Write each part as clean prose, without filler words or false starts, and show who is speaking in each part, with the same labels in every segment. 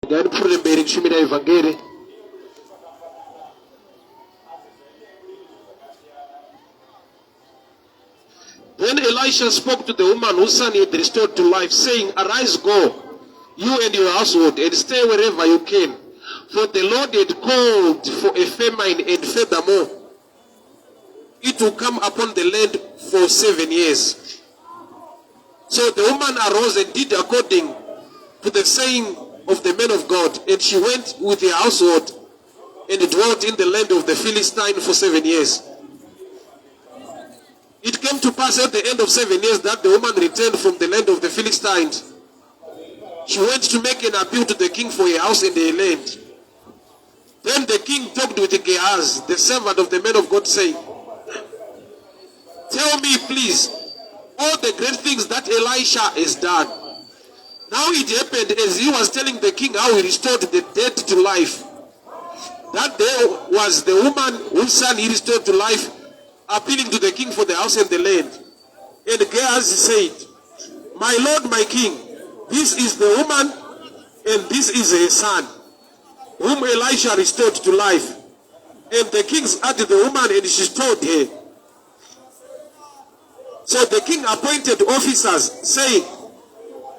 Speaker 1: Regai ndipfuurire mberi kushumira evhangeri. Then Elisha spoke to the woman whose son he had restored to life, saying, Arise, go, you and your household, and stay wherever you can. For the Lord had called for a famine, and furthermore, it will come upon the land for 7 years. So the woman arose and did according to the saying of the man of God, and she went with her household and dwelt in the land of the Philistine for 7 years. It came to pass at the end of 7 years that the woman returned from the land of the Philistines. She went to make an appeal to the king for her house and her land. Then the king talked with Gehazi, the servant of the man of God, saying, "Tell me, please, all the great things that Elisha has done." Now it happened, as he was telling the king how he restored the dead to life, that there was the woman whose son he restored to life appealing to the king for the house and the land. And Gehazi said, "My lord, my king, this is the woman and this is her son, whom Elisha restored to life." And the king asked the woman, and she told her. So the king appointed officers, saying,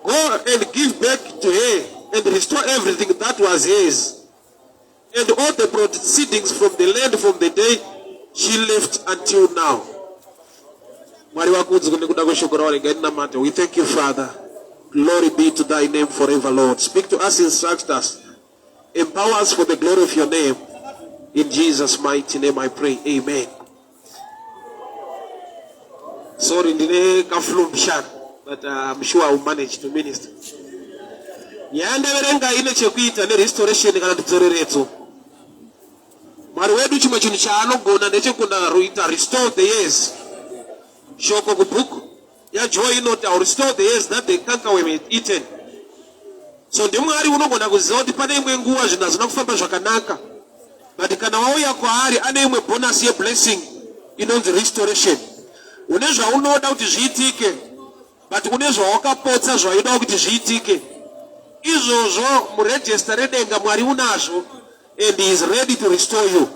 Speaker 1: "Go and give back to her and restore everything that was hers, and all the proceedings from the land from the day she left until now." Mwari vakudzwe nekuda kweshoko ravo. Regai tinamate. We thank you, Father. Glory be to thy name forever, Lord. Speak to us, instruct us, empower us for the glory of your name. In Jesus' mighty name I pray. Amen. Sorry, ndine kaflu mshana, but I'm sure I will manage to minister. Nyaya ndaverenga ine chekuita nerestoration kana kudzoreredzo. Mwari wedu, chimwe chinhu chaanogona ndechekuna ruita restore the years. Shoko kubook yaJoel inoti, "I will restore the years that the cankerworm had eaten." So ndiMwari unogona kuziva kuti pane imwe nguva zvinhu hazvina kufamba zvakanaka, but kana wauya kwaari, ane imwe bonus yeblessing inonzi restoration. Une zvaunoda kuti zviitike, but une zvawakapotsa zvaunoda kuti zviitike. Izvozvo muregister redenga Mwari unazvo, and he is ready to restore you.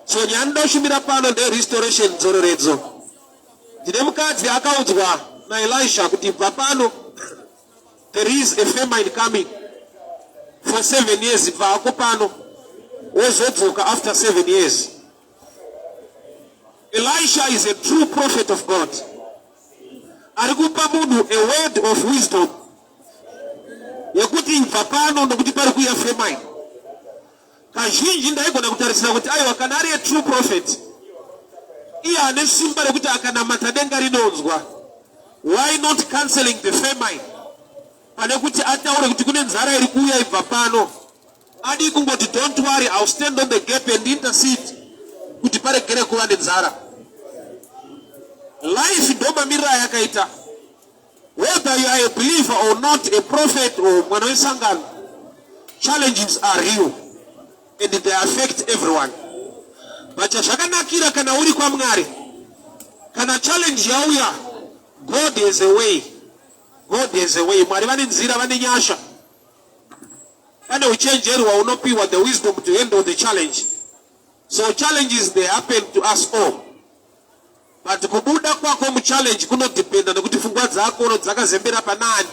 Speaker 1: So nyaya ndinoda kushumira pano nderestoration, dzoreredzo. Ndine mukadzi akaudzwa naElisha kuti, "Bva pano, there is a famine coming for 7 years. Bvako pano, wozodzoka after 7 years." Elisha is a true prophet of God, ari kupa munhu a word of wisdom yekuti, "Bva pano, nokuti pari kuuya famine." Kazhinji ndaigona kutarisira kuti, aiwa, kana ari a true prophet, iye ane simba rekuti akanamata denga rinonzwa, why not cancelling the famine pane kuti ataure kuti kune nzara iri kuuya, ibva pano? Adi kungoti, "Don't worry, I'll stand on the gap and intercede kuti paregere kuva nenzara." Life ndo mamiriro ayakaita. Whether you are a believer or not, a prophet or mwana wesangano, challenges are real and they affect everyone. But chazvakanakira, kana uri kwaMwari, kana challenge yauya, God has a way. God has a way. Mwari vane nzira, vane nyasha, pane uchenjeri hwaunopiwa, the wisdom to handle the challenge. So challenges, they happen to us all, but kubuda kwako muchallenge kunodhipenda nekuti pfungwa dzako dzakazembera panani.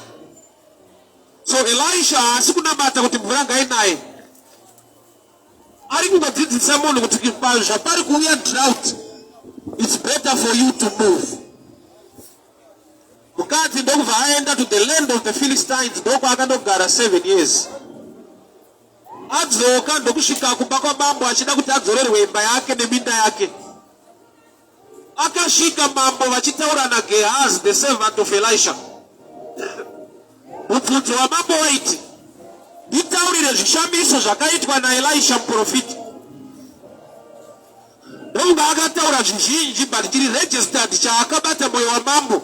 Speaker 1: So Elisha haasi kunamata kuti mvura ngainaye. Ari kungodzidzisa munhu kuti zvapari kuuya drought, it's better for you to move. Mukadzi ndokubva aenda to the land of the Philistines, ndokwaakandogara 7 years. Adzoka, ndokusvika kumba kwamambo achida kuti adzorerwe imba yake neminda yake. Akasvika mambo vachitaura naGehazi, the servant of Elisha. Mubvunzo wamambo waiti, "Nditaurire zvishamiso zvakaitwa naElisha muprofita." Ndokunga akataura zvizhinji, but chiri registered chaakabata mwoyo wamambo,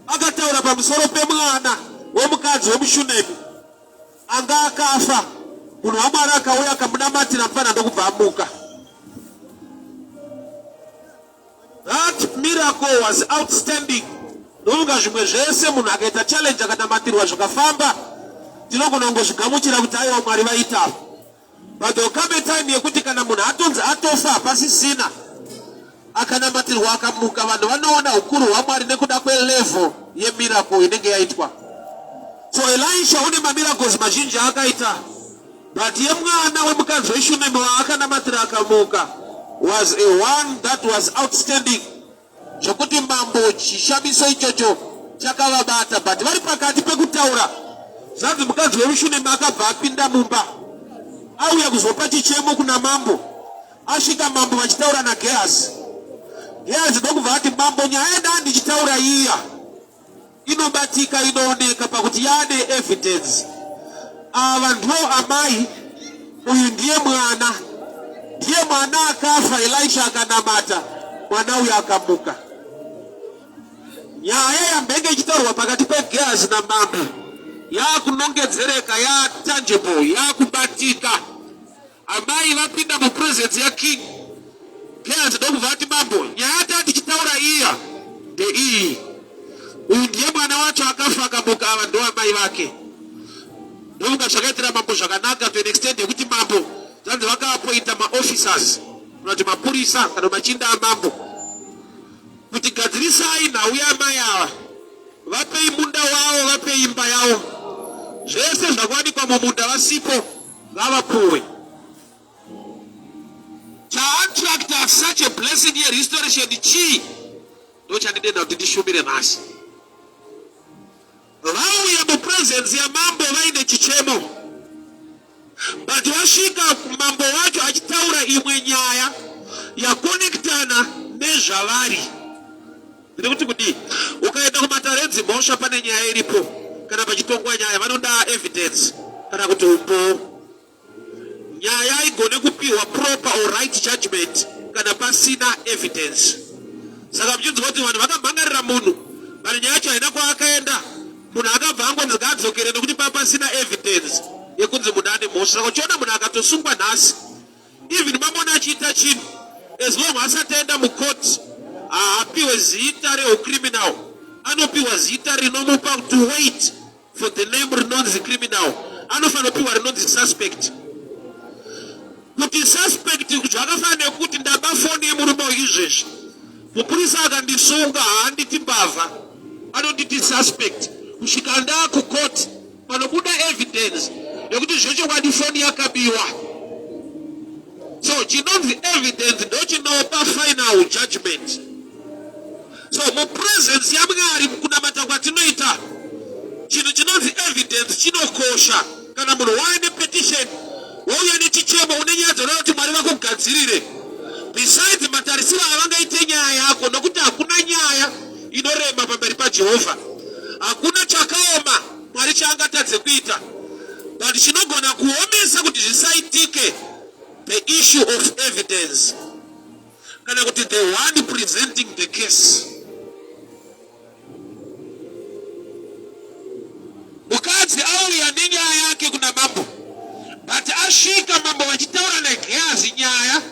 Speaker 1: akataura pamusoro pemwana womukadzi wemuShunemi anga akafa. Munhu waMwari akauya, akamunamatira, mufana ndokubva amuka. That miracle was outstanding. Ndokunga zvimwe zvese, munhu akaita challenge, akanamatirwa, zvikafamba. Tinogona kungozvigamuchira kuti aiwa, Mwari vaita. But there will come a time yekuti kana munhu atonzi atofa, hapasisina, akanamatirwa akamuka, vanhu vanoona ukuru hwaMwari nekuda kwelevel yemiracle inenge yaitwa. So Elisha une mamiracles mazhinji aakaita, but yemwana wemukadzi weShunemi waakanamatira akamuka was a one that was outstanding, zvokuti mambo chishamiso ichocho chakavabata. But vari pakati pekutaura, zvanzi mukadzi wemuShunemi akabva apinda mumba, auya kuzopa chichemo kuna mambo. Asvika mambo vachitaura naGehazi, Gehazi ndokubva ati, "Mambo, nyaya yandaa ndichitaura iya inobatika, inooneka pakuti yaane evidence. Ava ndo amai, uyu ndiye mwana, ndiye mwana akafa. Elisha akanamata, mwana uyu akamuka." Nyaya yambenge ichitaurwa pakati peGehazi namambo yakunongedzereka, yatangible, yakubatika. Amai vapinda mupresence yaking. Gehazi ndokubva ati, "Mambo, nyaya taa tichitaura iya ndeiyi. Uyu ndiye mwana wacho akafa akamuka, ava ndo amai vake." Ndofunga zvakaitira mambo zvakanaka to an extent yekuti mambo zvanzi vakaapointa maofficers, kana kuti mapurisa kana machinda amambo, kuti gadzirisai nhau yamai ava, vapei munda wavo, vapei imba yavo, zvese zvakawanikwa mumunda vasipo ngavapuwe. Chaattracta such a blessing yerestoration chii? Ndo chandidenda kuti ndishumire nhasi. Vauya mupresence yamambo vaine chichemo, but vasvika mambo wacho achitaura imwe nyaya yakonektana nezvavari. Ndiri kuti kudii? Ukaenda kumatare edzimhosva, pane nyaya iripo, kana pachitongwa nyaya, vanoda evidence kana kuti umbowo. Nyaya igone kupiwa proper or right judgment kana pasina evidence. Saka muchinzwa kuti vanhu vakamhangarira munhu, but nyaya yacho haina kwaakaenda, munhu akabva angonzi ngaadzokere nekuti pa pasina evidence yekunzi munhu ane mhosva. Saka uchiona munhu akatosungwa nhasi, even mamona achiita chinhu, as long asati aenda mukoti, haapiwe zita reucriminal. Anopiwa zita rinomupa to wait for the name rinonzi criminal. Anofanira kupiwa rinonzi suspect. Kuti suspect zvakafanana nekuti ndaba foni yemurume uyu izvezvi, mupurisa akandisunga, haanditi mbavha, anonditi suspect kusvika ndaakukoti panobuda evidence yekuti zvechokwadi foni yakabiwa. So chinonzi evidence ndo chinopa final judgment. So mupresence yaMwari, mukunamata kwatinoita, chinhu chinonzi evidence chinokosha. Kana munhu waine petition, wauya nechichemo, une nyaya dzinoda kuti Mwari vakugadzirire, besides matarisiro avangaite nyaya yako, nokuti hakuna nyaya inorema pamberi paJehovha, hakuna chakaoma Mwari chaangatadze kuita, but chinogona kuomesa kuti zvisaitike, the issue of evidence, kana kuti the one presenting the case. Mukadzi auya nenyaya yake kuna mambo, but asvika mambo vachitaura naGehazi nyaya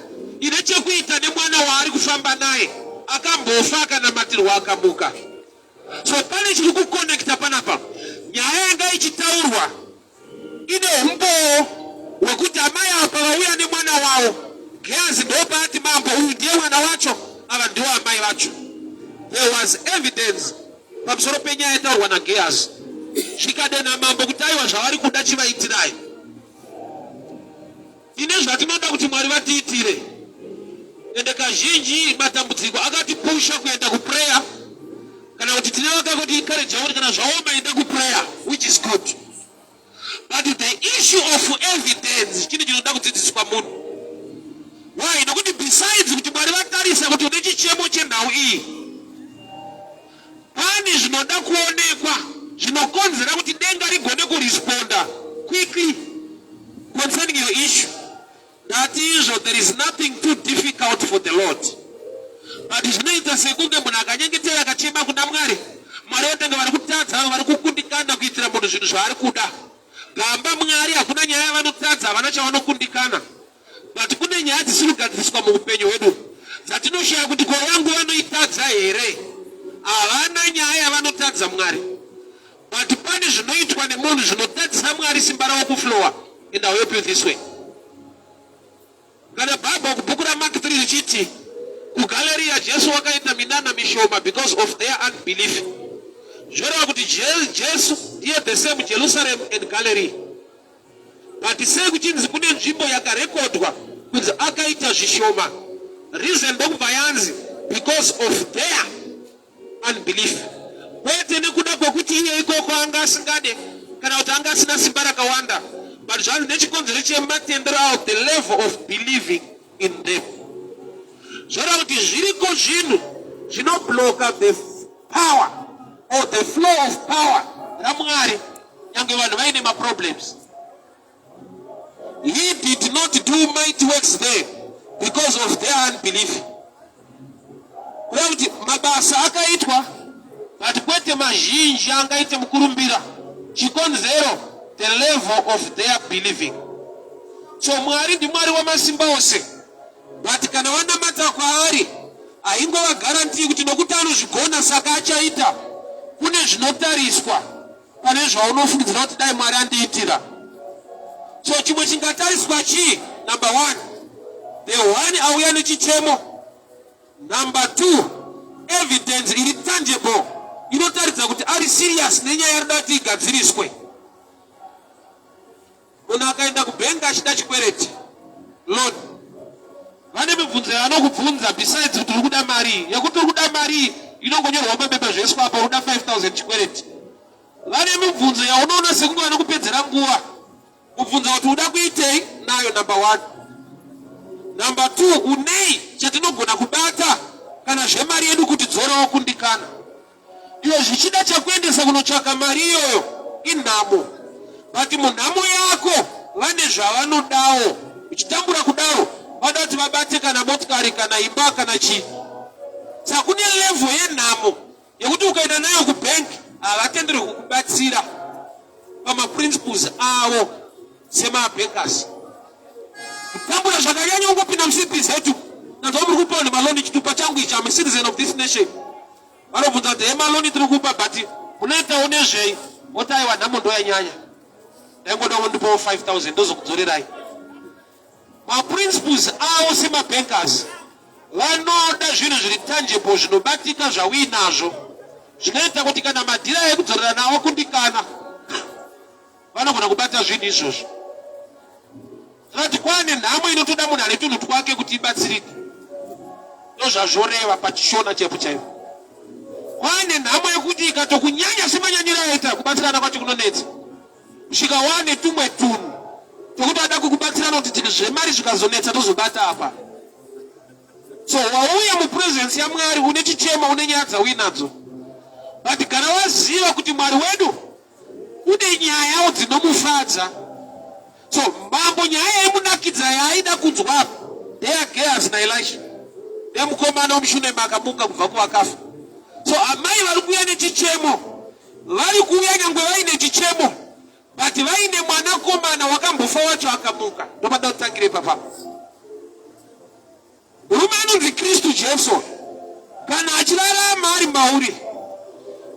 Speaker 1: ine chekuita nemwana waari kufamba naye akambofa, akanamatirwa akamuka. So pane chiri kukonekta panapa. Nyaya yanga ichitaurwa ine umbowo hwekuti amai apa vauya nemwana wavo. Gehazi ndopaati, "Mambo, uyu ndiye mwana wacho, ava ndiwo amai vacho." There was evidence pamusoro penyaya yataurwa naGehazi. Zvikadena mambo kuti aiwa, zvavari kuda chivaitirai. Tine zvatinoda kuti Mwari vatiitire, ende kazhinji matambudziko akatipusha kuenda kuprayer, kana kuti tine vakangoti encourage kuti kana zvaoma enda kuprayer, which is good, but the issue of evidence chinhu chinoda kudzidziswa munhu. Why? Nokuti besides kuti Mwari vatarisa kuti une chichemo chenhau iyi, pane zvinoda kuonekwa zvinokonzera kuti denga rigone kuresponda quickly concerning your issue. Ndati izvo, there is nothing too difficult for the Lord, but zvinoita sekunge munhu akanyengetera, akachema kuna Mwari, Mwari vatanga vari kutadza, vari kukundikana kuitira munhu zvinhu zvaari kuda. Gamba Mwari, hakuna nyaya yavanotadza, havana chavanokundikana, but kune nyaya dzisiri kugadziriswa muupenyu hwedu dzatinoshaya kuti ko yangu vanoitadza here? Havana nyaya yavanotadza Mwari. But pane zvinoitwa nemunhu zvinotadzisa Mwari simba ravo kuflowa, and I'll help you this way. Kana Bible kubhuku raMark 3 richiti kuGaleriya Jesu wakaita minana mishoma because of their unbelief, zvoreva kuti Jesu ndiye the same Jerusalem and Galilee. But sei kuchinzi kune nzvimbo yakarekodwa kunzi akaita zvishoma? Reason ndokubva yanzi because of their unbelief, kwete nekuda kwekuti iye ikoko anga asingade kana kuti anga asina simba rakawanda, but zvanzi nechikonzero chematendero avo, the level of believing in them. Zvoreva kuti zviriko zvinhu zvinobloka the power or the flow of power raMwari nyange vanhu vaine maproblems. He did not do mighty works there because of their unbelief. Kureva kuti mabasa akaitwa, but kwete mazhinji angaite mukurumbira. Chikonzero, the level of their believing. So Mwari ndiMwari wamasimba ose, but kana wanamata kwaari, haingova guarantee kuti nokuti anozvigona saka achaita. Kune zvinotariswa pane zvaunofungidzira kuti dai Mwari andiitira. So chimwe chingatariswa chii? Number one, the one auya nechichemo. Number two, evidence iri tangible inotaridza kuti ari serious nenyaya yarida kuti igadziriswe. Munhu akaenda kubhengi achida chikwereti, loan, vane mibvunzo yavanokubvunza besides kuti uri kuda mari. Yekuti uri kuda mari inongonyorwa mabepa, zvoiswa apa, uri kuda 5000 chikwereti. Vane mibvunzo yaunoona sekunge vanokupedzera nguva kubvunza kuti uda kuitei nayo, number one. Number two, unei chatinogona kubata kana zvemari yedu kuti dzorawo kundikana iwe zvichida chakuendesa kunotsvaka mari iyoyo inhamo, but munhamo yako vane zvavanodawo. Uchitambura kudaro, vada kuti vabate kana motikari, kana imba, kana chii. Saka kune level yenhamo yekuti ukaenda nayo kubhenki havatenderwi kukubatsira pamaprinciples avo semabankers. Kutambura zvakanyanya, ungopinda muCPZ, nanzwa muri kupa vanhu maloan, chitupa changu ichi, am citizen of this nation. Vanobvunza kuti maloan tiri kupa, but munoitawo nezvei? Woti aiwa, nhamo ndo yanyanya, ndaingoda kundipawo 5000 ndozokudzorerai. Maprinciples avo semabankers, vanoda zvinhu zviri tangible, zvinobatika, zvauinazvo, zvinoita kuti kana madhira ekudzorera nawo kundikana, vanogona kubata zvinhu izvozvo. Tinoti kwane nhamo inotoda munhu ane tunhu twake kuti ibatsirike. Ndozvazvoreva pachiShona chaipo chaipo. Kwane nhamo yekuti ikatokunyanya semanyanyiro aita, kubatsirana kwacho kunonetsa kusvika wane tumwe tunhu tokuti ada kukubatsirana kuti zvemari zvikazonetsa tozobata apa. So wauya mupresence yaMwari une chichemo, une nyaya dzauinadzo, but gara waziva kuti Mwari wedu une nyayawo dzinomufadza. So mambo, nyaya yaimunakidza yaaida kunzwa apa ndeyaGehazi naElisha, nemukomana wemuShunemi akamuka kubva kuvakafa. So amai vari kuuya nechichemo, vari kuuya nyangwe vaine chichemo, but vaine mwanakomana wakambofa wacho akamuka. Ndopada kutangira ipapapa. Murume anonzi Kristu Jesu, kana achirarama ari mauri,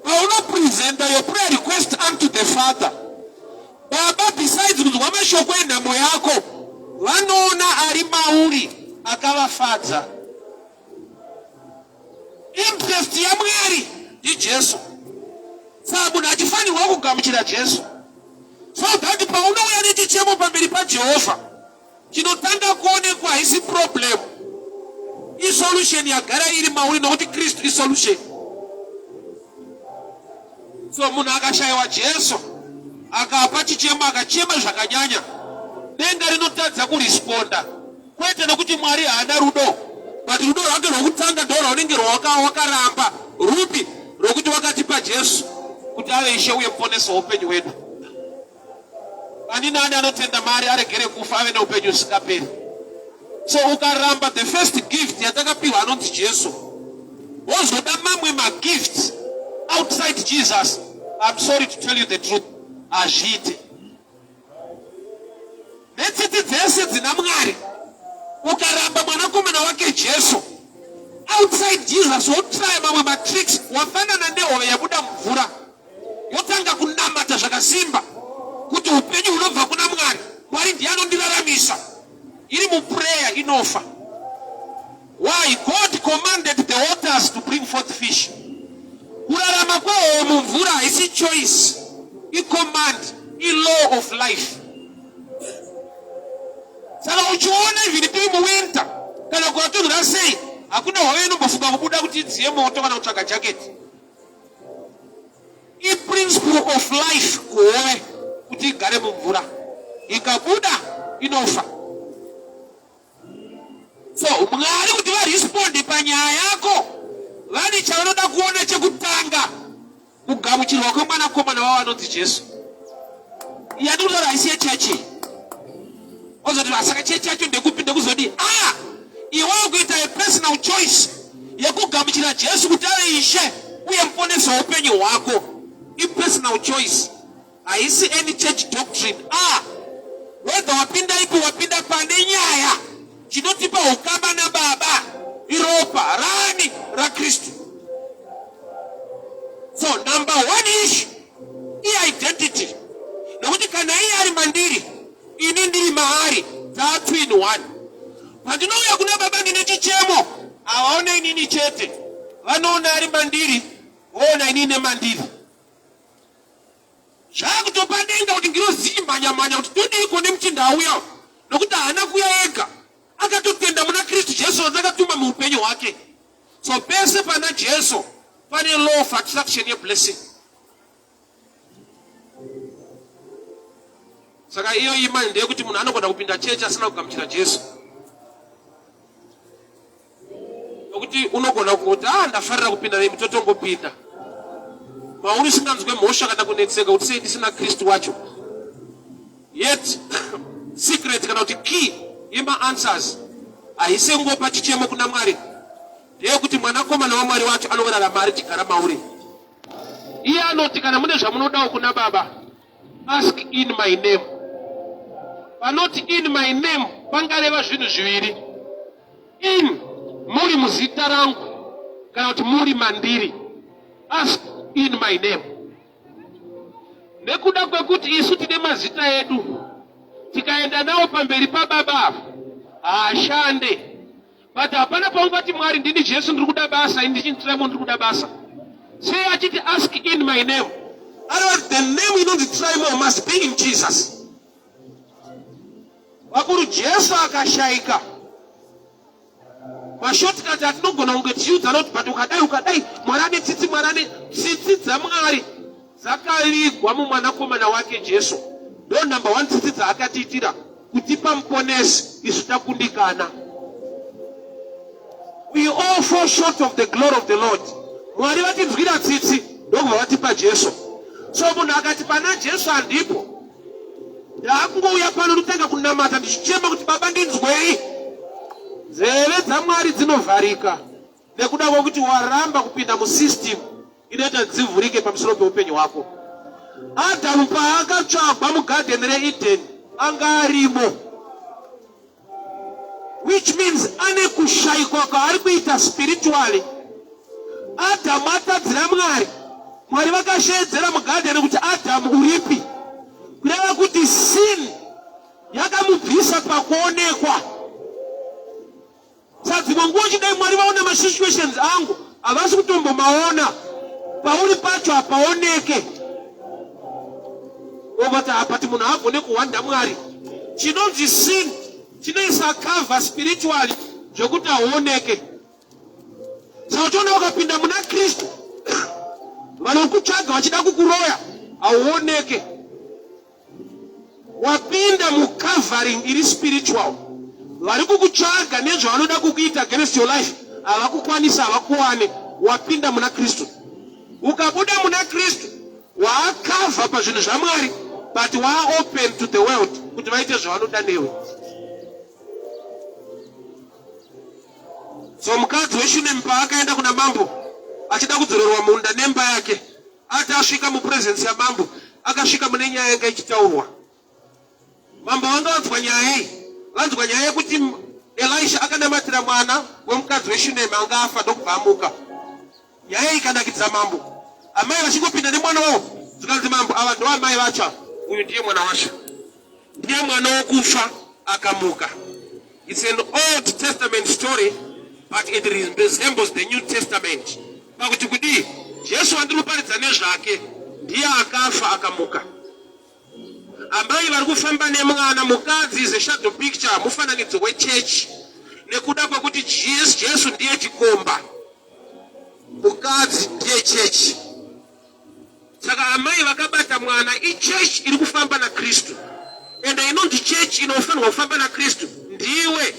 Speaker 1: paunopresenta your prayer request unto the Father, Baba, besides kunzwa mashoko enhamo yako, vanoona ari mauri akavafadza. Interest yaMwari ndiJesu. Saka munhu achifanirwa kugamuchira Jesu so that paunouya nechichemo pamberi paJehovha, chinotanga kuonekwa haisi problem, isolution yagara iri mauri, nokuti Kristu isolution. So munhu akashayiwa Jesu, akapa chichemo, akachema zvakanyanya, denga rinotadza kuresponda, kwete nokuti Mwari haana rudo, but rudo rwake rwokutanga ndo rwaunenge rwawakaramba. Rupi? Rwokuti wakatipa Jesu kuti ave Ishe uye Muponesi woupenyu hwedu. Ani nani anotenda mari aregere kufa, ave neupenyu husingaperi. So ukaramba the first gift yatakapiwa anonzi Jesu, wozoda mamwe magifts outside Jesus, I'm sorry to tell you the truth, hazviite. Netsitsi dzese dzina Mwari, ukaramba mwanakomana wake Jesu, outside Jesus wotraya mamwe matricks, wafanana nehove yabuda mvura. Yotanga kunamata zvakasimba kuti upenyu hunobva kuna Mwari. Mwari ndiye anondiraramisa. Iri muprayer inofa. Why? God commanded the waters to bring forth fish. Kurarama kwehove mumvura haisi choice, icommand, ilaw of life. Saka uchiona even tiri muwinter kana kukatonhora sei, hakuna hove inombofunga kubuda kuti idziye moto kana kutsvaga jaketi. Iprinciple of life kuhove kuti igare mumvura, ikabuda inofa. So Mwari kuti varesponde panyaya yako vane chavanoda kuona chekutanga kugamuchirwa kwemwanakomana wavo anonzi Jesu. Yandikutaura haisi yechechi. Ozoti saka chechi yacho ndekupi ndekuzodii? Ah, iwewe kuita a personal choice yekugamuchira Jesu kuti ave Ishe uye muponesi weupenyu hwako. Ipersonal choice. Haisi any church doctrine. Ah, whether wapinda ipi wapinda pane nyaya. Chinotipa ukama nababa iropa rani raKristu. So number one issue i-identity, nokuti kana iye ari mandiri ini ndiri maari, taa two in one. Pandinouya kuna baba ndine chichemo, havaone inini chete, vanoona ari mandiri, voona inini nemandiri. Zvakutopa denga kuti ngirozi dzichimhanya-mhanya kuti todiiko nemuchinda auya, nokuti haana kuuya ega, akatotenda muna Kristu Jesu wandakatuma muupenyu hwake. So pese pana Jesu pane law of attraction yeblessing. Saka iyo imani ndeyekuti munhu anogona kupinda chechi asina kugamuchira Jesu. Nokuti unogona kungoti ah, ndafarira kupinda nemi totongopinda mauri usinganzwe mhosva kana kunetseka kuti sei ndisina Kristu wacho. Yet secret kana kuti key yemaanswers haisi kungopa chichemo kuna Mwari, ndeyekuti mwanakomana waMwari wacho anorarama ari chigara mauri. Iye anoti kana mune zvamunodawo kuna Baba, ask in my name. Panoti in my name pangareva zvinhu zviviri. In, muri muzita rangu, kana kuti muri mandiri. Ask in my name. Nekuda kwekuti isu tine mazita edu, tikaenda nawo pamberi pababa ava haashande. But hapana paungati Mwari ndini Jesu ndiri kuda basa, ini ndichinzi ndiri kuda basa. Sei achiti ask in my name? Otherwise the name inonzi Trimo must be in Jesus. Vakuru Jesu akashaika. Mashortcut atinogona kunge tichiudza kuti but ukadai ukadai Mwari ane tsitsi, Mwari ane tsitsi dzaMwari dzakavigwa mumwanakomana wake Jesu. Ndo number one tsitsi dzaakatiitira kutipa muponesi isu takundikana. We all fall short of the glory of the Lord. Mwari vatinzwira tsitsi ndokubva vatipa Jesu. So munhu akati pana Jesu handipo, ndaakungouya pano ndotanga kunamata ndichichema kuti Baba ndinzwei. Nzeve dzaMwari dzinovharika nekuda kwekuti waramba kupinda musystem inoita dzivhurike pamusoro peupenyu hwako. Adhamu paakatsvagwa mugadheni reEdeni anga arimo, which means ane kushaikwa kwaari kuita spiritually. Adhamu atadzira Mwari, Mwari vakasheedzera mugadheni kuti Adhamu uripi, kureva kuti sin yakamubvisa pakuonekwa. Saka dzimwe nguva uchidai Mwari vaona masituations angu havasi kutombomaona, pauri pacho hapaoneke. Ovati hapati munhu haagone kuhwanda Mwari. Chinonzi sin chinoisa cover spiritually zvekuti hauoneke. Saka uchiona ukapinda muna Kristu vanokutsvaga vachida kukuroya hauoneke. Wapinda mucovering iri spiritual. Vari kukutsvaga nezvavanoda kukuita against your life havakukwanisa, havakuwane. Wapinda muna Kristu. Ukabuda muna Kristu waakavha pazvinhu zvaMwari, but waaopen to the world kuti vaite zvavanoda newe. So mukadzi weShunemi paakaenda kuna mambo achida kudzorerwa munda nemba yake, ati asvika mupresence yamambo, akasvika mune nyaya yanga ichitaurwa. Mambo vanga vanzwa nyaya iyi, vanzwa nyaya yekuti Elisha akanamatira mwana wemukadzi weShunemi anga afa ndokubva amuka. Nyaya iyi ikanakidza mambo. Amai vachingopinda nemwana wavo, Zvikanzi mambo ava ndoamai vacho ava. Uyu ndiye mwana wacho. Ndiye mwana wokufa akamuka. It's an Old Testament story but it resembles the New Testament. Pakuti kudii? Jesu wandiri kuparidza nezvake ndiye akafa akamuka. Amai vari kufamba nemwana mukadzi is a shadow picture, mufananidzo wechechi nekuda kwekuti Jesu ndiye chikomba, mukadzi ndiye chechi. Saka amai vakabata mwana ichechi iri kufamba naKristu, ende inonzi chechi inofanirwa kufamba naKristu ndiwe.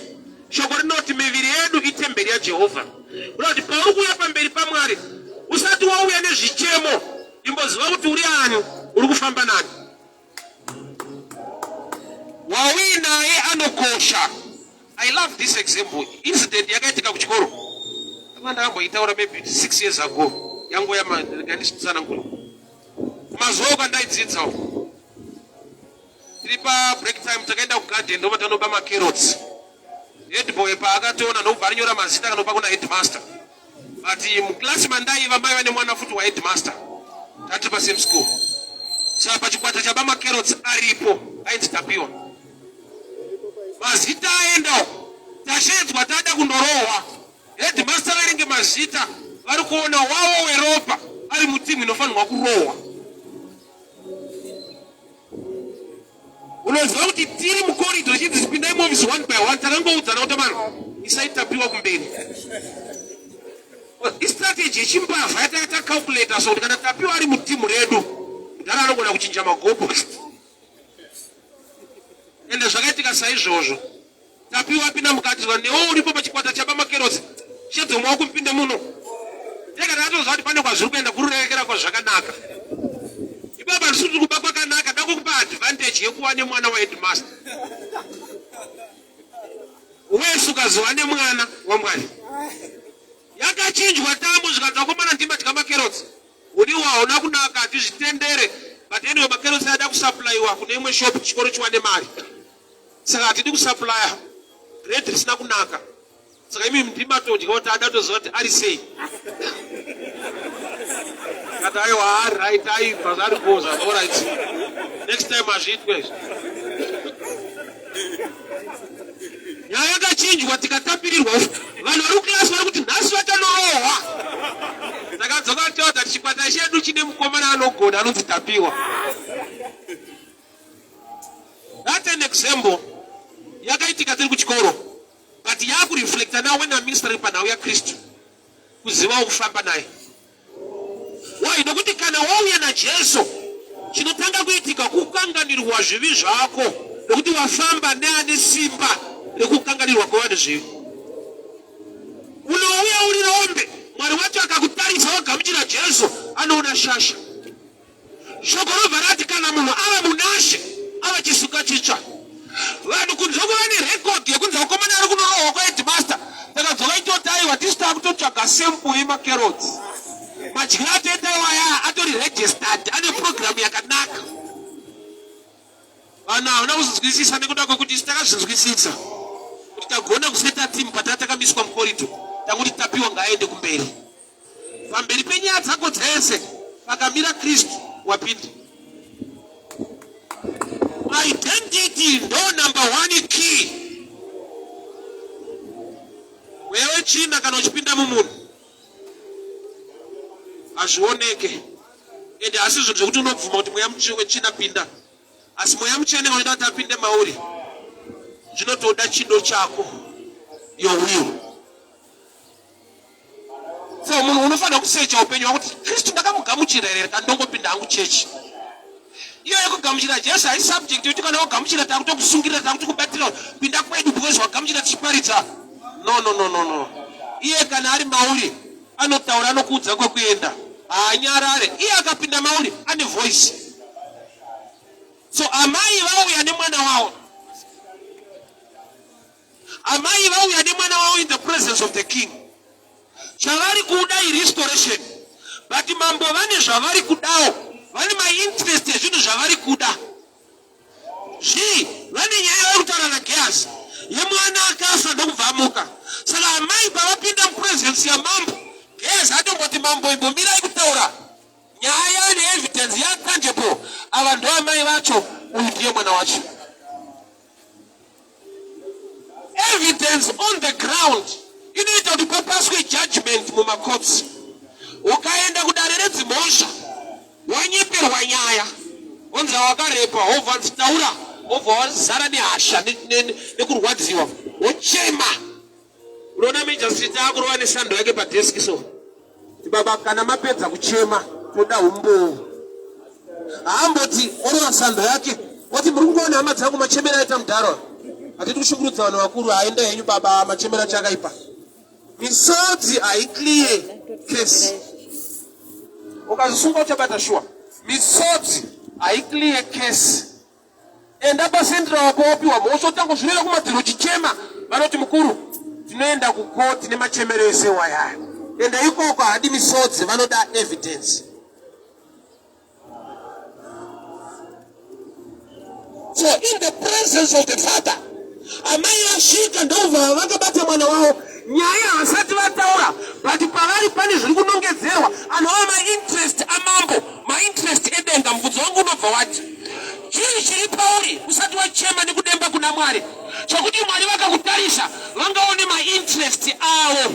Speaker 1: Shoko rinoti miviri yedu itemberi yaJehovha. Kuda kuti pauri kuuya pamberi paMwari usati wauya nezvichemo, imboziva kuti uri ani, uri kufamba nani. Wauinaye anokosha. I love this example. Incident yakaitika kuchikoro. Anga ndakamboitaura maybe 6 years ago. Yangu yamanditsanangura. Mazuva kwandaidzidza uko. Tiri pa break time takaenda kugarden ndobva tanoba macarrots. Headboy paakationa ndokubva arinyora mazita akanopa kuna headmaster. But muclass mandaiva maiva nemwana futi waheadmaster. Tatiri pa same school. Saka pachikwata chaba macarrots aripo ainzi Tapiwa. Mazita aenda uko. Tashedzwa tada kundorohwa. Headmaster verenge mazita vari kuona wavo weropa ari mutimu inofanirwa kurohwa. Unoziva kuti tiri mukoridho chinzi pindai muofisi one by one, takangoudzana kuti mano isai Tapiwa kumberi. Istrategy yechimbavha yatanga tacalculata so kuti kana Tapiwa ari mutimu redu mudhara anogona kuchinja magoalpost. Ende zvakaitika saizvozvo. Tapiwa apinda mukati zva newe uripo pachikwata chaba makerosi shedzo maoko mpinde muno. Tega takatoziva kuti pane kwazviri kuenda kururerekera kwazvakanaka. Ibaba ndisiri kuba kwakanaka ndakukupa advantage yekuva nemwana waheadmaster. Wese ukazova nemwana waMwari. Yakachinjwa tambo zvikanzi vakomana ndimadya makerotsi. Uriwo hauna kunaka hatizvitendere but anyway makerotsi ada kusupplywa kune imwe shop chikoro chiwane mari. Saka hatidi kusupplya grade risina kunaka. Saka imi ndimatodya kuti ada toziva kuti ari sei. Kati aiwa ari right aibva zvaari kuza all right. Next time hazviitwe izvi. Nyaya yakachinjwa tikatapirirwa. Vanhu vari kuklasi vari kuti nhasi vachanorohwa. Takadzoka tichivaudza kuti chikwata chedu chine mukomana anogona anonzi Tapiwa. That's an example yakaitika tiri kuchikoro but yakureflecta now when I'm ministering panhau yaKristu kuzivawo kufamba naye. Why? Nokuti kana wauya naJesu chinotanga kuitika kukanganirwa zvivi zvako nokuti wafamba neane simba rekukanganirwa kwevanhu zvivi. Unouya uri rombe, Mwari wacho akakutarisa wagamuchira Jesu anoona shasha. Shoko robva rati kana munhu ava munaShe ava chisuka chitsva. Vanhu kunze kuva nerekodhi yekunzi vakomana vari kunorohwa kwaheadmaster takadzoka itoti aiwa tisu takutotsvaga sample yemacarrots. Madyiro atoita iwaya atori registered ane program yakanaka. Vanhu havana kuzvinzwisisa nekuda kwekuti isu takazvinzwisisa kuti tagona kuseta team patanga takamiswa mukorito tanguti Tapiwa ngaaende kumberi. Pamberi penyaya dzako dzese pakamira Kristu wapinda. Identity ndo number one key. Mweya wetsvina kana uchipinda mumunhu hazvioneke, ende asi zvinhu zvekuti unobvuma kuti mweya wetsvina pinda, asi mweya mutsvene unoda kuti apinde mauri zvinotoda chido chako, your will. So munhu unofanira kusecha upenyu hwako kuti Kristu ndakamugamuchira here kana ndongopinda hangu chechi. Iyo yekugamuchira Jesu haisi subject yekuti kana wagamuchira takutokusungirira takutokubatira pinda kwedu because wagamuchira tichiparidza. No, no, no, no, no. Iye kana ari mauri anotaura anokuudza kwekuenda. Haanyarare. Iye akapinda mauri ane voice. So amai vauya nemwana wavo. Amai vauya nemwana wavo in the presence of the king. Chavari kuda irestoration. But mambo vane zvavari kudawo. Vane mainterest ezvinhu zvavari kuda. Zvii? Vane nyaya yavari kutaura naGehazi yemwana akafa ndokubva amuka. Saka amai pavapinda mupresence yamambo, Gehazi atomboti mambo imbomirai kutaura. Nyaya neevidence yatangible. Ava ndoamai vacho, uyu ndiye mwana wacho. Evidence on the ground inoita kuti papaswe judgment mumacourts. Ukaenda kudare redzimhosva wanyeperwa nyaya, onzi wakarepa, wobva wanzi taura, wobva wazara nehasha nekurwadziwa, wochema. Unoona magistrate akurova nesando yake padesk so. Baba, kana mapedza kuchema, toda umbowo. Haamboti orova sando yake oti muri kungoona hama dzangu machemero aita mudharo, hatidi kushungurudza vanhu vakuru, haenda henyu baba, machemero acho akaipa. Misodzi haiclear case. Ukazvisunga uchabata shuwa. Misodzi haiclear case. Enda pacentral apo wopiwa mhosva, otanga kuzvirera kumadziro uchichema, vanoti mukuru, tinoenda kukoti nemachemero ese wayaya. Enda ikoko, haadi misodzi, vanoda evidence. So in the presence of the father, amai vasvika ndobva vakabata mwana wavo. Nyaya havasati vataura, but pavari pane zviri kunongedzerwa anova mainterest amambo, mainterest edenga. Mubvunzo wangu unobva wati, chii chiri pauri usati wachema nekudemba kuna Mwari chokuti Mwari vakakutarisa vangaone mainterest avo?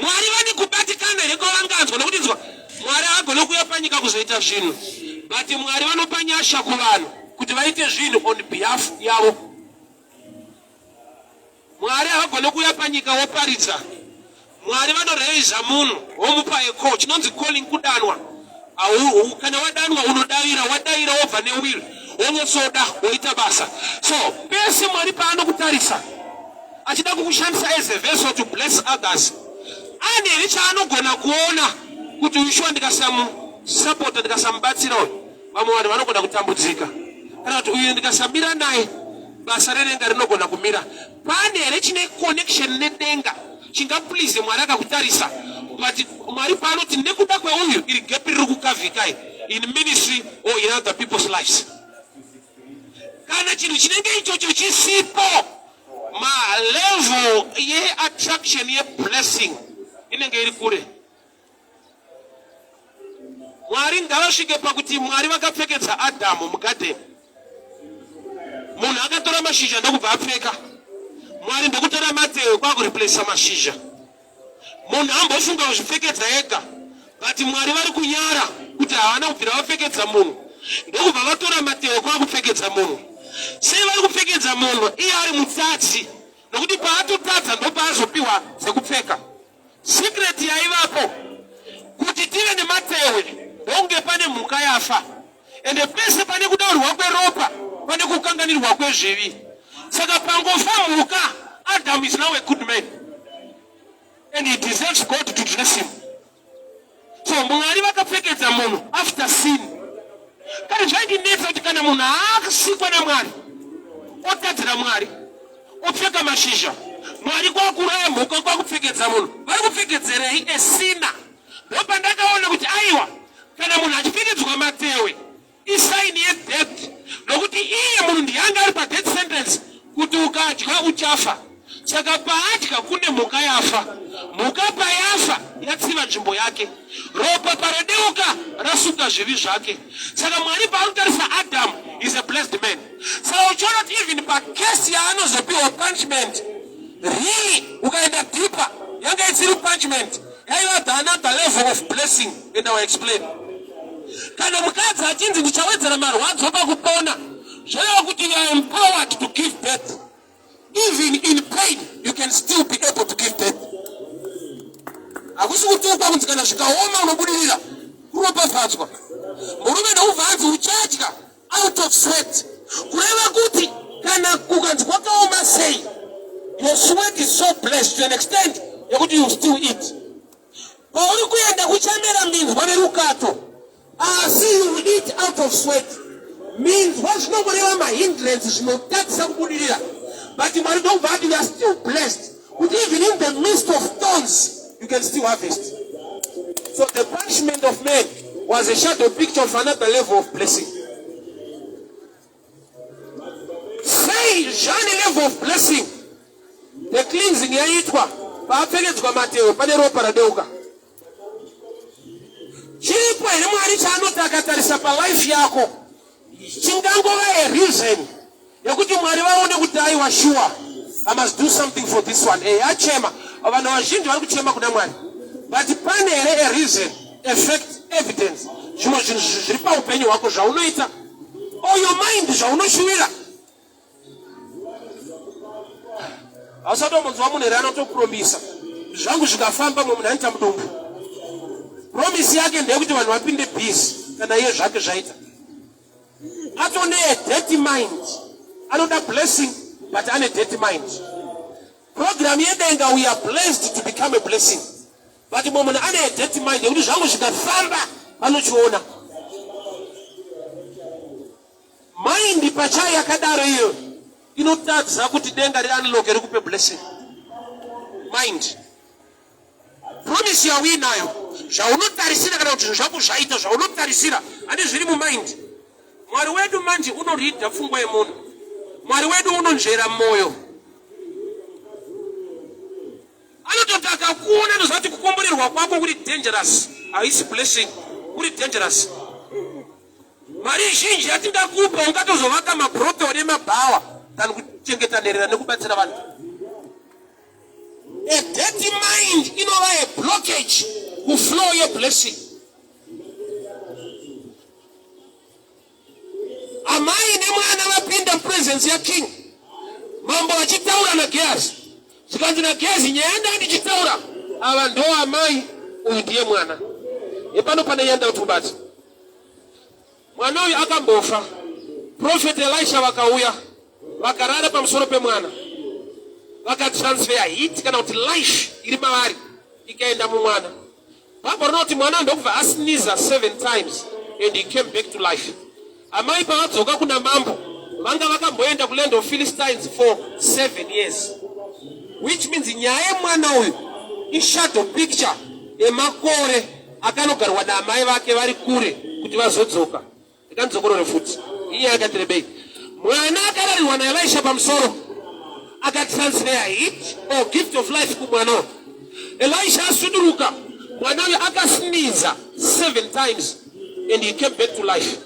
Speaker 1: Mwari vane kubatikana here kwavanganzwa? Nokuti nzwa, Mwari havagone kuuya panyika kuzoita zvinhu, but Mwari vanopa nyasha kuvanhu kuti vaite zvinhu on behalf yavo. Mwari havagone kuuya panyika woparidza. Mwari vanoreiza munhu womupa a call, chinonzi calling, kudanwa. Kana wadanwa unodavira, wadavira wobva newill, wonyotsoda woita basa. So pese Mwari paanokutarisa achida kukushandisa as a vessel to bless others, ane here chaanogona kuona kuti uyu shuwa ndikasamusapota, ndikasamubatsira uyu, vamwe vanhu vanogona kutambudzika, kana kuti uyu ndikasamira naye basa redenga rinogona kumira? Pane here chine connection nedenga chingaplease Mwari akakutarisa? But Mwari paanoti nekuda kweuyu iri gap riri kukavhikai in ministry or in other people's lives, kana chinhu chinenge ichocho chisipo, malevel yeattraction yeblessing inenge iri kure. Mwari ngavasvike pakuti Mwari vakapfekedza Adhamu mugadheni. Munhu akatora mashizha ndokubva apfeka. Mwari ndokutora matehwe kwakureplacer mashizha. Munhu ambofunga kuzvipfekedza ega, but Mwari vari kunyara kuti havana kubvira vapfekedza munhu, ndokubva vatora matehwe kwakupfekedza munhu. Sei vari kupfekedza munhu iye ari mutadzi? Nokuti paatotadza ndopaazopiwa dzekupfeka. Secret yaivapo kuti tive nematehwe ndokunge pane mhuka yafa, ende pese pane kudaurwa kweropa pane kukanganirwa kwezvivi. Saka pangofa mhuka, Adam is now a good man and he deserves God to dress him. So Mwari vakapfekedza munhu after sin. Kana zvaindinetsa kuti kana munhu aakusikwa naMwari, otadzira Mwari, opfeka mashizha, Mwari kwakuraya mhuka kwakupfekedza munhu, vari kupfekedzerei esina? Ndopandakaona kuti aiwa, kana munhu achipfekedzwa matehwe isign yedeath, nokuti iye munhu ndiyange ari padeath sentence kuti ukadya uchafa. Saka paadya kune mhuka yafa. Mhuka payafa yatsiva nzvimbo yake, ropa parodeuka rasuka zvivi zvake. Saka Mwari paanotarisa Adam is a blessed man. Saka uchiona kuti even pacase yaanozopiwa punishment, really ukaenda deeper, yanga isiri punishment, yaiva the another level of blessing, and I will explain. Kana mukadzi achinzi ndichawedzera marwadzo pakupona, zvoreva kuti you are empowered to give birth. Even in pain you can still be able to give birth. Hakusi kutukwa kunzi kana zvikaoma unobudirira, kuropafadzwa. Murume ndokubva anzi uchadya out of sweat, kureva kuti kana kukanzi kwakaoma sei, your sweat is so blessed to an extent yekuti you still eat. Pauri kuenda kuchamera minzwa nerukato, asi you eat out of sweat. Minzwa zvinongoreva mahindrance, zvinotadzisa kubudirira, but Mwari ndokubva ati you are still blessed kuti even in the midst of thorns you can still harvest. So the punishment of man was a shadow picture of another level of blessing. Sei zvane level of blessing? The cleansing yaitwa paapfekedzwa matehwe, pane ropa radeuka. Chiripo here Mwari chaanoti akatarisa palife yako chingangova a reason yekuti Mwari vaone kuti aiwa sure I must do something for this one. Eh, achema. Vanhu vazhinji vari kuchema kuna Mwari. But pane here a reason, a fact, evidence, zvimwe zvinhu zviri paupenyu hwako zvaunoita or your mind zvaunoshuwira. Hausatombonzwa munhu here anotopromisa zvangu zvikafamba mumwe munhu anoita mudumbu. Promise yake ndeyekuti vanhu vapinde busy kana iye zvake zvaita. Atone a dirty mind. Anoda blessing but ane dirty mind. Program yedenga we are blessed to become a blessing. But mumwe munhu ane a dirty mind yekuti zvangu zvikafamba vanochiona. Mind pachayo yakadaro iyo inotadza kuti denga riunlocke rikupe blessing. Mind. Promise yauinayo zvaunotarisira kana kuti zvinhu zvako zvaita zvaunotarisira handi zviri mumind. Mwari wedu manje unoridha pfungwa yemunhu. Mwari wedu unonzvera moyo. Anototi akakuona anoziva kuti kukomborerwa kwako kuri dangerous, haisi blessing, kuri dangerous. Mari zhinji yatingakupa ungatozovaka mabrothel nemabhawa than kuchengeta nherera nekubatsira vanhu. A dirty mind inova a blockage kuflow yeblessing. Amai nemwana vapinda presence yaking, mambo vachitaura naGehazi, zvikanzi naGehazi, nyaya yandanga ndichitaura ava ndo amai, uyu ndiye mwana. Hepano pane yanda kuti ubate mwana uyu akambofa. Prophet Elisha vakauya vakarara pamusoro pemwana, vakatransfer heat kana kuti life iri mavari ikaenda mumwana. Bible rinoti mwana ndokubva asneeza 7 times and he came back to life. Amai pavadzoka kuna mambo vanga vakamboenda kuland of Philistines for 7 years, which means nyaya yemwana uyu ishadow picture yemakore akanogarwa naamai vake vari kure kuti vazodzoka. Ndikandidzokorore futi iye akati rebei mwana akararirwa naElisha pamusoro akatransfer heat or gift of life kumwana uyu. Elisha asuduruka mwana uyu akasneeza 7 times and he came back to life.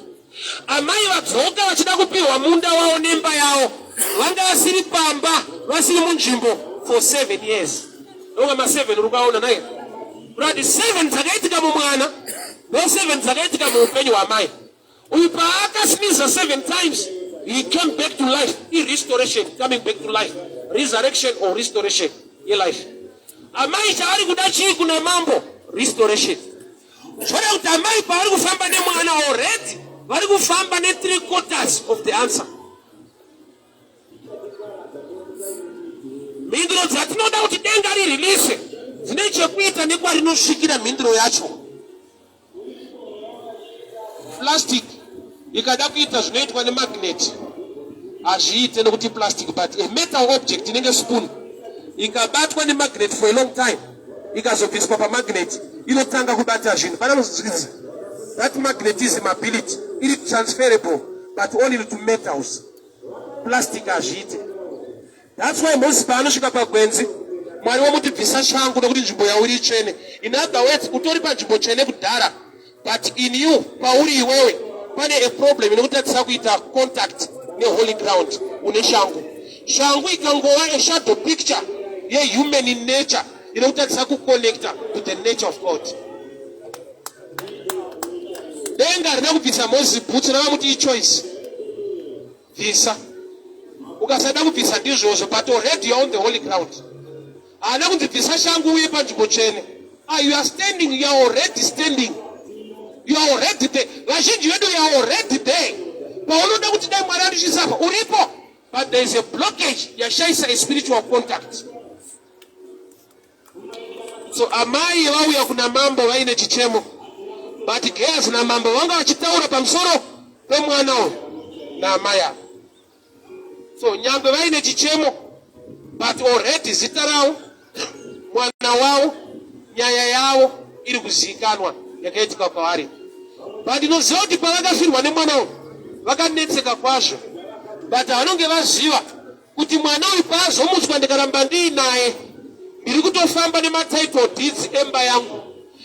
Speaker 1: Amai vadzoka vachida kupiwa munda wavo nemba yavo, vanga vasiri pamba, vasiri munzvimbo for 7 years. Ndonga ma 7 uri kuaona naye kurati 7 dzakaitika mumwana ndo 7 dzakaitika muupenyu hwamai uyu. Paakasneeza 7 times he came back to life. Irestoration, coming back to life, resurrection or restoration yelife. Amai chavari kuda chii kuna mambo? Restoration. Zvoreva kuti amai pavari kufamba nemwana already vari kufamba ne3 quarters of the answer. Mhinduro dzatinoda kuti denga ririlise dzine chekuita nekwarinosvikira mhinduro yacho. Plastic ikada kuita zvinoitwa nemagnet hazviite nekuti plastic, but a metal object inenge spoon ikabatwa nemagnet for a long time, ikazobviswa pamagnet inotanga kubata zvinhu. Pananozvidzi that magnetism ability iri transferable but only to metals. Plastic hazviite. That's why Moses paanosvika pagwenzi, Mwari womuti bvisa shangu nokuti nzvimbo yauri itsvene. In other words, utori panzvimbo tsvene kudhara, but in you, pauri iwewe, pane a problem inokutadzisa kuita contact neholy ground. Une shangu. Shangu ikangova a shadow picture yehuman in nature inokutadzisa kuconnecta to the nature of God. Denga harina kubvisa Moses bhutsu, ravamuti ichoice, bvisa. Ukasada kubvisa ndizvozvo, but already you are on the holy ground. Haana kunzi bvisa shangu uye panzvimbo tsvene. Ah, you are standing, you are already standing, you are already there. Vazhinji vedu, you are already there. Paunoda kuti dai Mwari andisvisa apa, uripo, but there is a blockage yashaisa a spiritual contact. So amai vauya kuna mambo vaine chichemo, but Gehazi namambo vanga vachitaura pamusoro pemwana uyu naamai ava. So nyangwe vaine chichemo, but already zita ravo, mwana wavo, nyaya yavo iri kuzivikanwa yakaitika kwavari. But ndinoziva kuti pavakafirwa nemwana uyu vakanetseka kwazvo, but vanonge vaziva kuti mwana uyu paazomutswa ndikaramba ndiinaye ndiri kutofamba nematitle deeds emba yangu.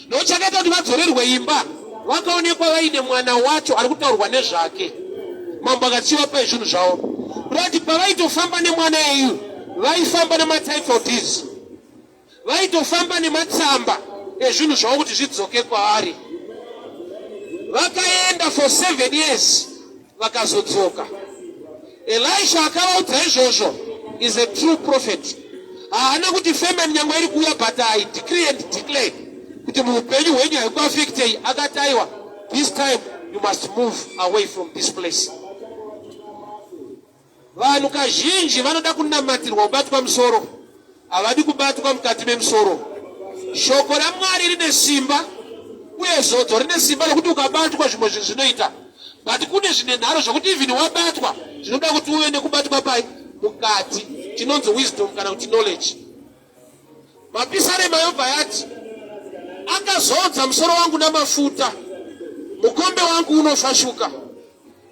Speaker 1: Nochakaita kuti vadzorerwe imba Vakaonekwa vaine mwana wacho ari kutaurwa nezvake. Mambo akati, "Chivapai zvinhu zvavo." Kurati pavaitofamba nemwana iyu, vaifamba nematitle deeds, vaitofamba nematsamba ezvinhu zvavo kuti zvidzoke kwaari. Vakaenda for 7 years, vakazodzoka. Elisha akavaudza izvozvo is a true prophet. Haana kuti famine nyangwe iri kuuya, but I decree and declare kuti muupenyu hwenyu haikuaffectei. Akati, "Aiwa, this time you must move away from this place." Vanhu kazhinji vanoda kunamatirwa kubatwa musoro, havadi kubatwa mukati memusoro. Shoko raMwari rine simba uye zodzo rine simba rokuti ukabatwa zvimwe zvinhu zvinoita, but kune zvine nharo zvokuti even wabatwa, zvinoda kuti uve nekubatwa pai mukati, chinonzi wisdom kana kuti knowledge. Mapisarema yobva yati, "Akazodza musoro wangu namafuta, mukombe wangu unofashuka."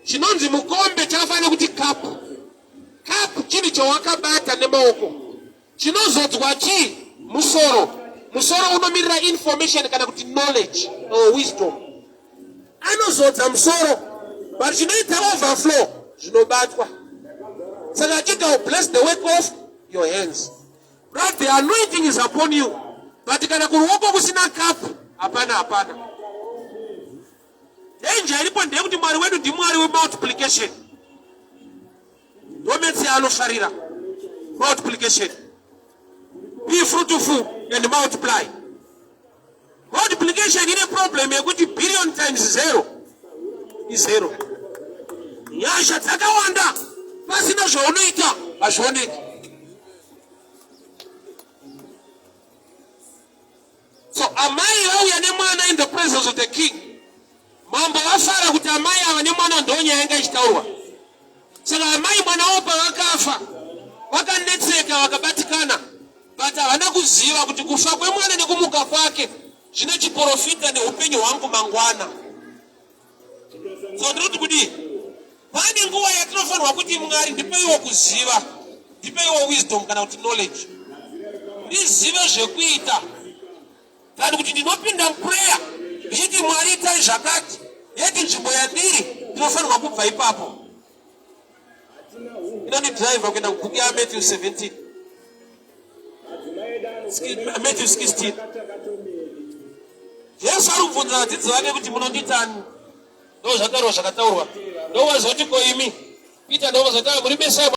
Speaker 1: Chinonzi mukombe chakafanira kuti cup. Cup chinhu chawakabata nemaoko. Chinozodzwa chii? Musoro. Musoro unomirira information kana kuti knowledge or wisdom. Anozodza musoro, but chinoita overflow zvinobatwa. Saka achiti, "Will bless the work of your hands." Right, the anointing is upon you, but kana kuruoko kusina kapu, hapana, hapana. Danger iripo ndeyekuti Mwari wedu ndiMwari wemultiplication. Ndometsi yaanofarira, multiplication. Be fruitful and multiply. Multiplication ine problem yekuti billion times zero is zero. Nyasha dzakawanda pasina zvaunoita hazvioneki. So amai vauya nemwana in the presence of the king. Mambo vafara kuti amai ava nemwana, ndonyaya yanga ichitaurwa. Saka amai mwana wavo pavakafa, vakanetseka, vakabatikana, but havana kuziva kuti kufa kwemwana nekumuka kwake zvine chiprofita neupenyu hwangu mangwana. So ndinoti kudii? Pane nguva yatinofanirwa kuti, "Mwari, ndipeiwo kuziva, ndipeiwo wisdom kana kuti knowledge, ndizive zvekuita," than kuti ndinopinda muprayer ndichiti, "Mwari, itai zvakati," yeti nzvimbo yandiri ndinofanirwa kubva ipapo. Inondidhiraivha kuenda kubhuku yaMatthew 17, Matthew 16. Jesu ari kubvunza vadzidzi vake kuti, "Munonditani?" Ndo zvataurwa, zvakataurwa. Ndovazoti, "Ko imi?" Peter ndovazoti, "Muri Mesaya."